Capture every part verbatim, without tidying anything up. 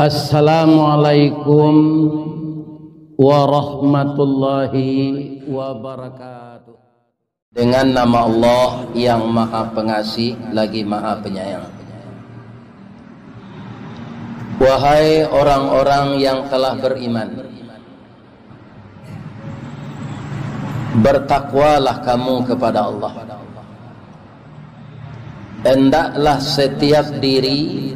Assalamualaikum warahmatullahi wabarakatuh. Dengan nama Allah yang Maha Pengasih lagi Maha Penyayang. Wahai orang-orang yang telah beriman, bertakwalah kamu kepada Allah. Hendaklah setiap diri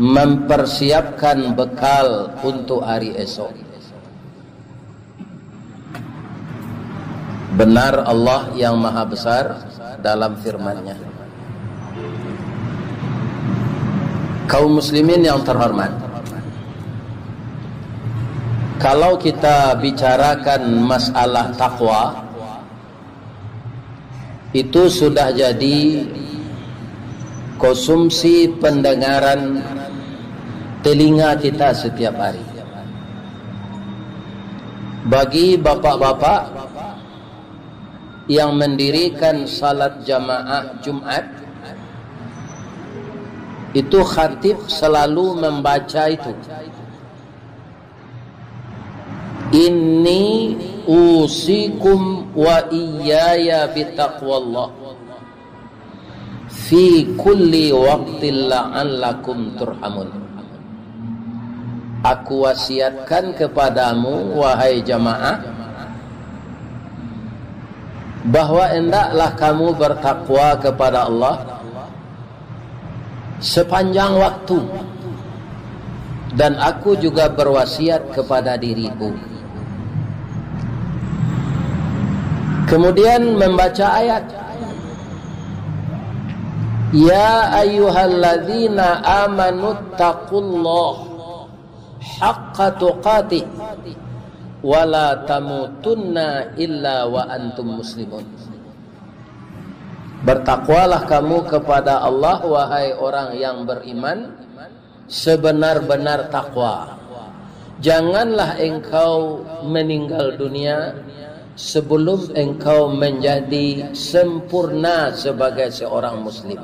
mempersiapkan bekal untuk hari esok. Benar Allah yang Maha Besar dalam firman-Nya. Kaum muslimin yang terhormat, kalau kita bicarakan masalah takwa, itu sudah jadi konsumsi pendengaran telinga kita setiap hari. Bagi bapak-bapak yang mendirikan salat jamaah Jumat, itu khatib selalu membaca itu, "Inni usikum wa iyaya bitaqwallah fi kulli waqtin la'allakum turhamun." Aku wasiatkan kepadamu, wahai jamaah, bahwa hendaklah kamu bertakwa kepada Allah sepanjang waktu, dan aku juga berwasiat kepada diriku. Kemudian membaca ayat, "Ya ayyuhalladzina amanu taqullaha haqqa tuqatih, wa la tamutunna illa wa antum muslimun." Bertakwalah kamu kepada Allah, wahai orang yang beriman, sebenar-benar takwa. Janganlah engkau meninggal dunia sebelum engkau menjadi sempurna sebagai seorang muslim.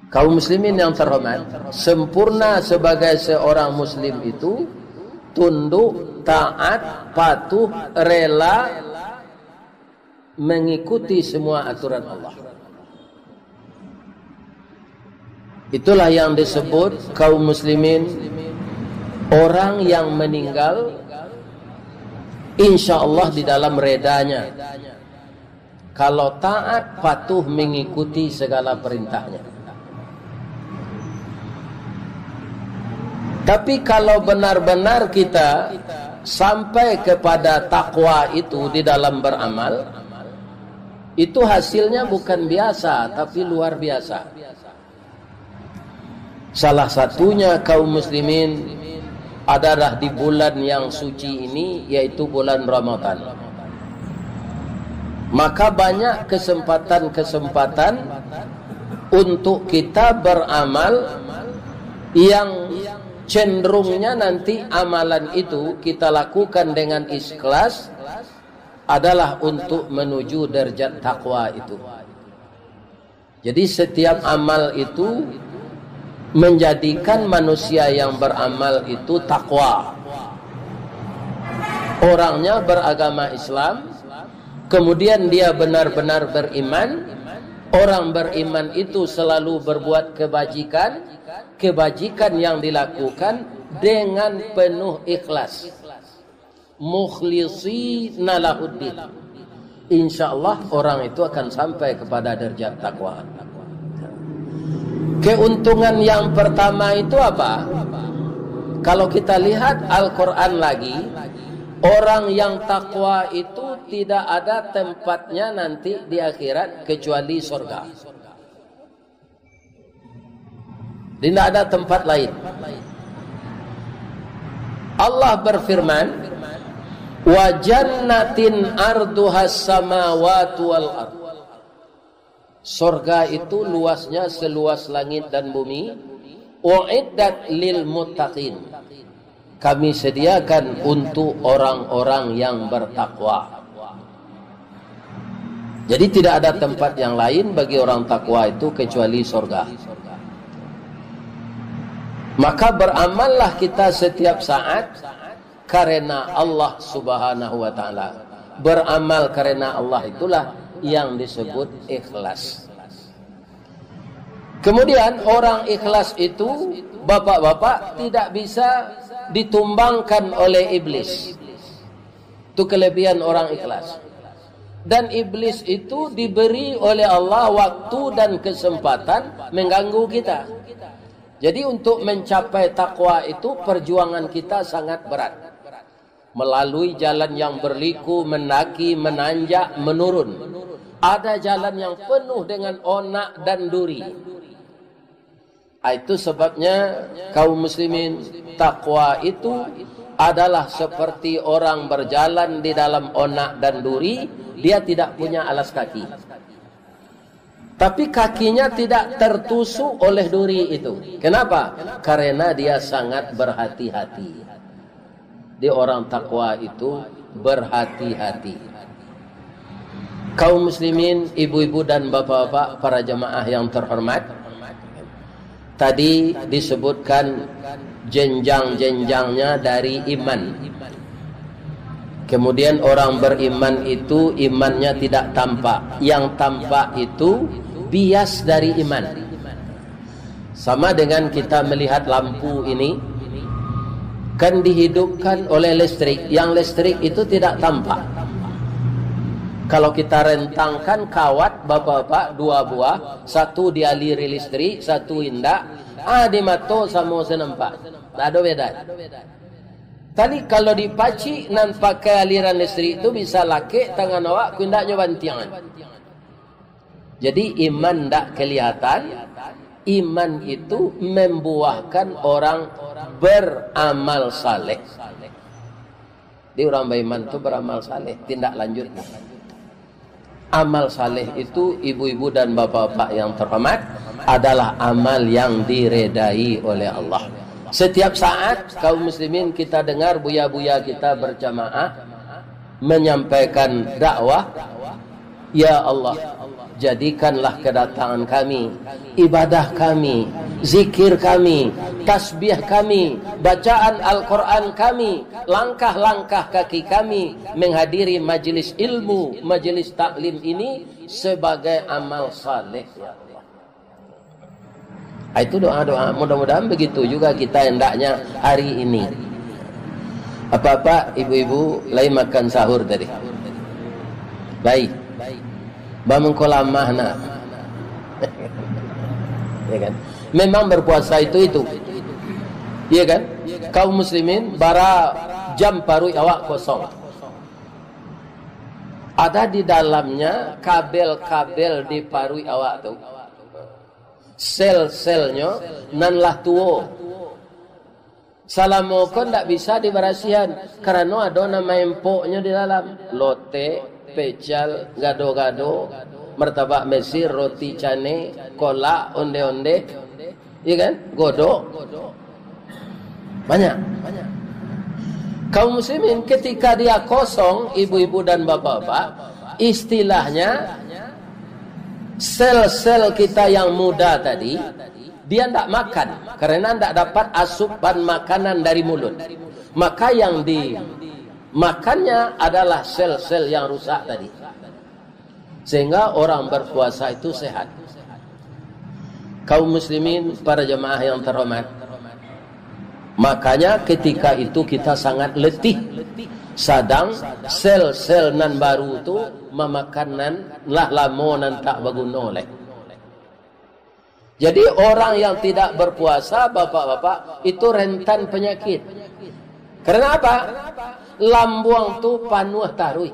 Kaum muslimin yang terhormat, sempurna sebagai seorang muslim itu tunduk, taat, patuh, rela mengikuti semua aturan Allah. Itulah yang disebut kaum muslimin, orang yang meninggal, insya Allah di dalam redanya, kalau taat, patuh, mengikuti segala perintahnya. Tapi kalau benar-benar kita sampai kepada takwa itu di dalam beramal, itu hasilnya bukan biasa, tapi luar biasa. Salah satunya, kaum muslimin, adalah di bulan yang suci ini, yaitu bulan Ramadan. Maka banyak kesempatan-kesempatan untuk kita beramal yang cenderungnya nanti amalan itu kita lakukan dengan ikhlas adalah untuk menuju derajat takwa itu. Jadi, setiap amal itu menjadikan manusia yang beramal itu takwa. Orangnya beragama Islam, kemudian dia benar-benar beriman. Orang beriman itu selalu berbuat kebajikan, kebajikan yang dilakukan dengan penuh ikhlas. Mukhlisina lahuddin. Insya Allah, orang itu akan sampai kepada derajat takwa. Keuntungan yang pertama itu apa? Kalau kita lihat Al-Quran lagi, orang yang takwa itu tidak ada tempatnya nanti di akhirat kecuali surga. Tidak ada tempat lain. Allah berfirman, "Wa jannatin arduhas samawati wal ard." Sorga itu luasnya seluas langit dan bumi. "Uiddat lil muttaqin." Kami sediakan untuk orang-orang yang bertakwa. Jadi, tidak ada tempat yang lain bagi orang takwa itu kecuali sorga. Maka beramallah kita setiap saat karena Allah Subhanahu wa Ta'ala. Beramal karena Allah itulah yang disebut ikhlas. Kemudian, orang ikhlas itu, bapak-bapak, tidak bisa ditumbangkan oleh iblis. Itu kelebihan orang ikhlas. Dan iblis itu diberi oleh Allah waktu dan kesempatan mengganggu kita. Jadi, untuk mencapai takwa itu, perjuangan kita sangat berat. Melalui jalan yang berliku, mendaki, menanjak, menurun. Ada jalan yang penuh dengan onak dan duri. Ah, itu sebabnya, kaum muslimin, takwa itu adalah seperti orang berjalan di dalam onak dan duri, dia tidak punya alas kaki. Tapi kakinya tidak tertusuk oleh duri itu. Kenapa? Karena dia sangat berhati-hati. Di orang takwa itu berhati-hati. Kaum muslimin, ibu-ibu dan bapak-bapak, para jamaah yang terhormat, tadi disebutkan jenjang-jenjangnya dari iman. Kemudian, orang beriman itu imannya tidak tampak. Yang tampak itu bias dari iman. Sama dengan kita melihat lampu ini, kan dihidupkan oleh listrik. Yang listrik itu tidak tampak. Kalau kita rentangkan kawat, bapak-bapak, dua buah, satu dialiri listrik, satu indak, ah, di mato samo se nampak. Ndak ado beda. Tadi kalau dipacik nan pakai aliran listrik tu bisa lakek tangan awak, kok indaknyo bantiangan. Jadi, iman ndak kelihatan, iman itu membuahkan orang beramal saleh. Jadi, orang beriman tu beramal saleh, tindak lanjutnya. Amal saleh itu, ibu-ibu dan bapak-bapak yang terhormat, adalah amal yang diredai oleh Allah. Setiap saat, kaum muslimin, kita dengar buya-buya kita berjamaah menyampaikan dakwah, "Ya Allah, jadikanlah kedatangan kami, ibadah kami, zikir kami, tasbih kami, bacaan Al-Quran kami, langkah-langkah kaki kami menghadiri majelis ilmu, majelis taklim ini sebagai amal saleh, ya Allah." Ah, itu doa-doa. Mudah-mudahan begitu juga kita hendaknya hari ini. Apak-apak, ibu-ibu, lai makan sahur tadi? Lai. Bamangko lamah nak. Ya kan? Memang berpuasa itu, itu. Iya kan? Kaum muslimin, bara jam paruik awak kosong. Ada di dalamnya kabel-kabel di paruik awak tu. Sel-selnyo nan lah tuo. Salamo ko ndak bisa dibarasihan, karano ado nan maempoknyo di dalam. Lotek, pecal, gado-gado, martabak Mesir, roti canai, kolak, onde-onde, iya kan? Godok. Banyak. Kaum muslimin, ketika dia kosong, ibu-ibu dan bapak-bapak, istilahnya sel-sel kita yang muda tadi, dia ndak makan, karena ndak dapat asupan makanan dari mulut. Maka yang dimakannya adalah sel-sel yang rusak tadi. Sehingga orang berpuasa itu sehat. Kaum muslimin, para jamaah yang terhormat, makanya ketika itu kita sangat letih, sadang sel-sel nan baru tu mamakan nan lah lamo nan tak baguno lai. Jadi, orang yang tidak berpuasa, bapak-bapak, itu rentan penyakit. Karena apa? Lambuang tu panuah taruih.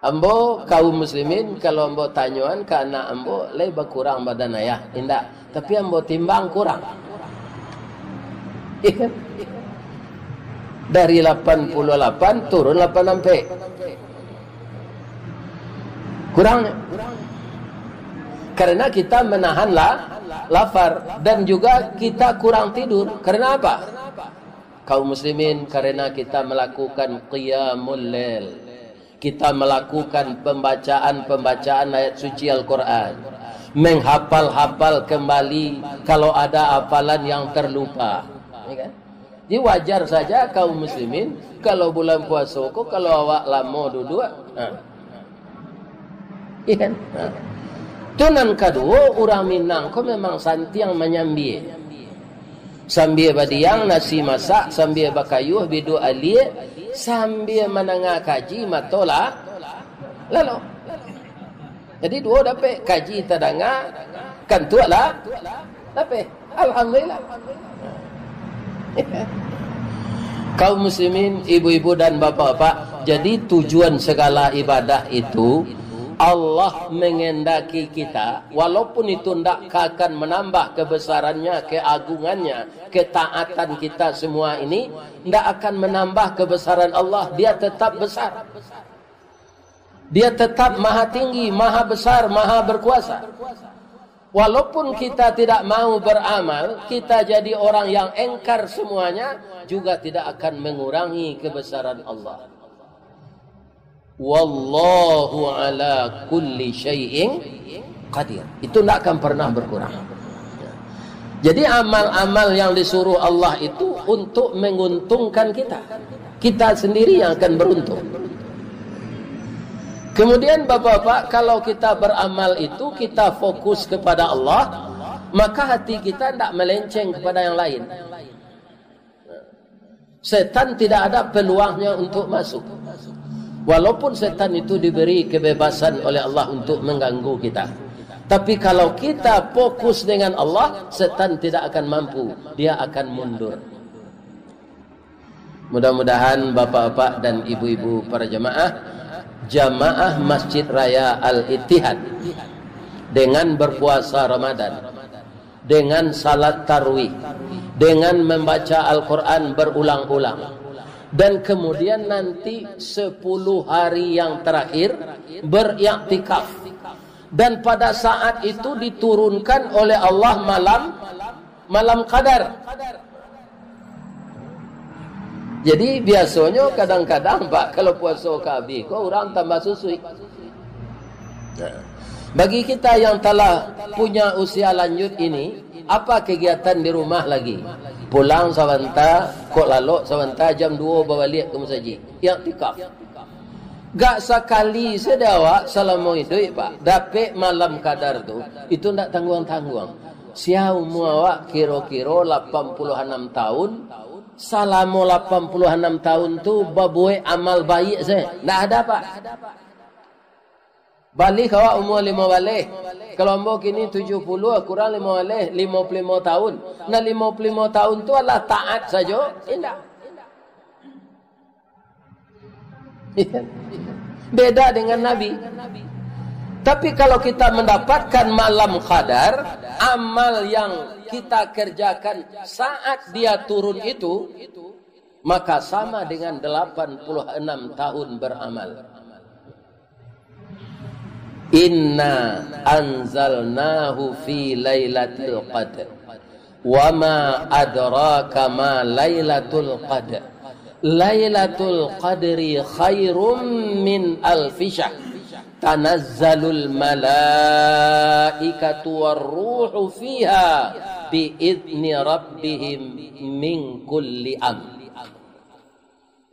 Ambo, kaum muslimin, kalau ambo tanyoan ka anak ambo, lai bakurang badan ayah? Indak. Tapi ambo timbang, kurang. Iya kan? Dari lapan puluh lapan turun lapan ampek. Kurang. Karena kita menahan la-, lapar dan juga kita kurang tidur. Karena apa? Kaum muslimin, karena kita melakukan qiyamul lail. Kita melakukan pembacaan-pembacaan ayat suci Al-Quran. Menghafal-hafal kembali kalau ada hafalan yang terlupa. Ya kan? Jadi wajar saja kaum muslimin, kalau bulan puasa ko, kalau awak lamo duduak, ha. Iya kan? Ha. Tu nan kaduo, urang Minang ko memang santiang manyambia. Sambia badiang, nasi masak, sambia bakayuah, biduak aliak, sambia mandanga kaji, mato lah lalok. Jadi duo dapek, kaji tadanga, kantuak lah lapeh. Alhamdulillah. Kaum muslimin, ibu-ibu dan bapak-bapak, jadi tujuan segala ibadah itu, Allah mengendaki kita, walaupun itu ndak akan menambah kebesarannya, keagungannya, ketaatan kita semua ini, ndak akan menambah kebesaran Allah, Dia tetap besar. Dia tetap maha tinggi, maha besar, maha berkuasa. Walaupun kita tidak mau beramal, kita jadi orang yang engkar semuanya, juga tidak akan mengurangi kebesaran Allah. Wallahu ala kulli syai'in qadir. Itu tidak akan pernah berkurang. Jadi amal-amal yang disuruh Allah itu untuk menguntungkan kita. Kita sendiri yang akan beruntung. Kemudian, bapak-bapak, kalau kita beramal itu, kita fokus kepada Allah, maka hati kita tidak melenceng kepada yang lain. Setan tidak ada peluangnya untuk masuk. Walaupun setan itu diberi kebebasan oleh Allah untuk mengganggu kita. Tapi kalau kita fokus dengan Allah, setan tidak akan mampu. Dia akan mundur. Mudah-mudahan bapak-bapak dan ibu-ibu para jamaah, jamaah Masjid Raya Al-Ittihad, dengan berpuasa Ramadan, dengan salat tarawih, dengan membaca Al-Quran berulang-ulang, dan kemudian nanti sepuluh hari yang terakhir beriktikaf. Dan pada saat itu diturunkan oleh Allah malam, malam qadar. Jadi, biasonyo kadang-kadang, Pak, kalau puaso ka abih ko, urang tambah susuik. Bagi kita yang telah punya usia lanjut ini, apa kegiatan di rumah lagi? Pulang sabanta, kok lalok sabanta, jam duo babaliak ka musajik. Iktikaf. Gak sakali sajo awak salamo iduik, Pak, dapek malam qadar tu, itu ndak tangguang-tangguang. Sia umua awak kiro-kiro lapan puluah anam taun, salamo lapan puluah anam taun tu babuek amal baiak sajo. Ndak ada, Pak. Baleh awak umua limo baleh. Kalau ambo kini tujuah puluah, kurang limo baleh, limo puluah limo taun. Nah, limo puluah limo taun tu alah taat sajo? Indak. Beda dengan Nabi. Tapi kalau kita mendapatkan malam qadar, amal yang kita kerjakan saat dia turun itu, maka sama dengan delapan puluh enam tahun beramal. Inna anzalnahu fi lailatul qadr. Wa ma adraka ma lailatul qadr. Lailatul qadri khairum min alfi syahr. Tanazzalul malaikatu war ruhu fiha bi idzni rabbihim min kulli amr.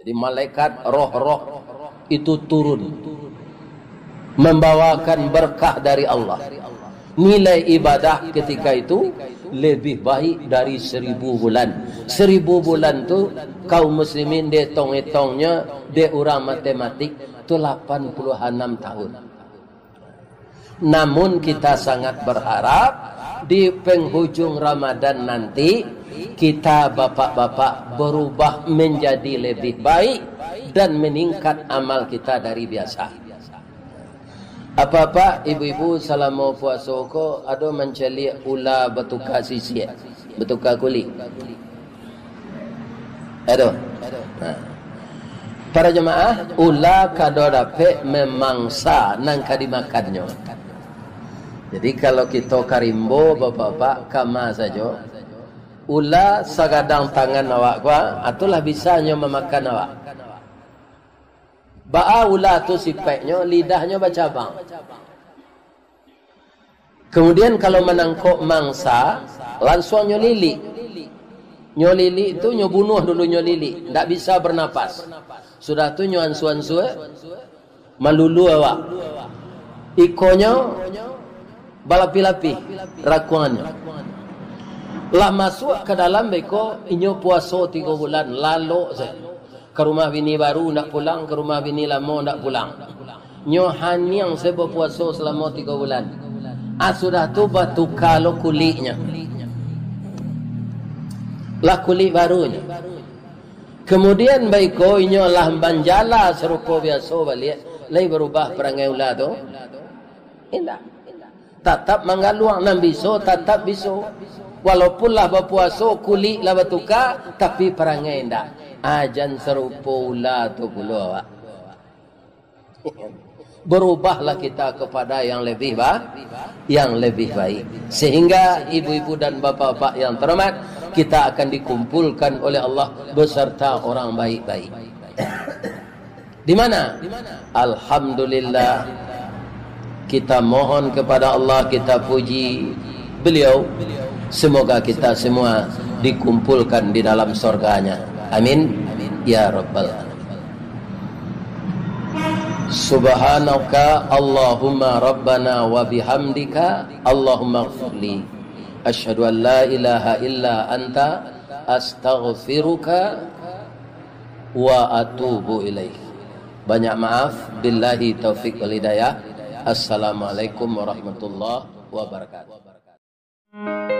Jadi, malaikat roh-roh itu turun, membawakan berkah dari Allah. Nilai ibadah ketika itu lebih baik dari seribu bulan. Seribu bulan tu, kaum muslimin, dietong-etongnyo dek urang matematik, tu lapan puluah anam tahun. Namun, kita sangat berharap di penghujung Ramadan nanti, kita, bapak-bapak, berubah menjadi lebih baik dan meningkat amal kita dari biasa. Apak-apak, ibu-ibu, salamo puaso ko ado mancaliak ula batuka sisiak, batuka kulik? Aduh. Nah. Para jamaah, ula kado dapek memangsa nan ka dimakannyo. Jadi, kalau kito ka rimbo, bapak-bapak, kama sajo. Ula sagadang tangan awak ko, ah, tu lah bisa nyo mamakan awak. Baa ula tu sipaiknyo, lidahnyo bacabang. Kemudian kalau manangkok mangsa, lansuang nyo lilik. Nyo lilik tu, nyo bunuah dulu nyo lilik, ndak bisa bernapas. Sudah tu nyo ansua-ansua, malulu awak. Ikonyo balapih-lapih rakuangannyo. Lah masuak ka dalam beko, inyo puaso tigo bulan, lalok sajo. Ka rumah bini baru ndak pulang, ka rumah bini lamo ndak pulang. Nyo haniang sajo bapuaso salamo tigo bulan. Ah, sudah tu batuka lo kuliknyo. Lah kulik barunyo. Kemudian baiko inyo lah manjala sarupo biaso baliak, lai barubah parangai ula tu? Indak. Tatap manggaluang, nan biso tatap biso. Walaupun lah bapuaso, kulik lah batuka, tapi parangai indak. Ah, jan sarupo ula tu pulo awak. Berubahlah kita kepada yang lebih ba-, yang lebih baik. Sehingga ibu-ibu dan bapak-bapak yang terhormat, kita akan dikumpulkan oleh Allah beserta orang baik-baik. Di mana? Alhamdulillah. Kita mohon kepada Allah, kita puji Beliau. Semoga kita semua dikumpulkan di dalam surga-Nya. Amin. Ya Rabbal Alamin. Subhanaka Allahumma Rabbana wa bihamdika, Allahumma gfirli. Asyhadu an la ilaha illa anta, astaghfiruka wa atubu ilaik. Banyak maaf. Billahi taufik wal hidayah. Assalamualaikum warahmatullahi wabarakatuh.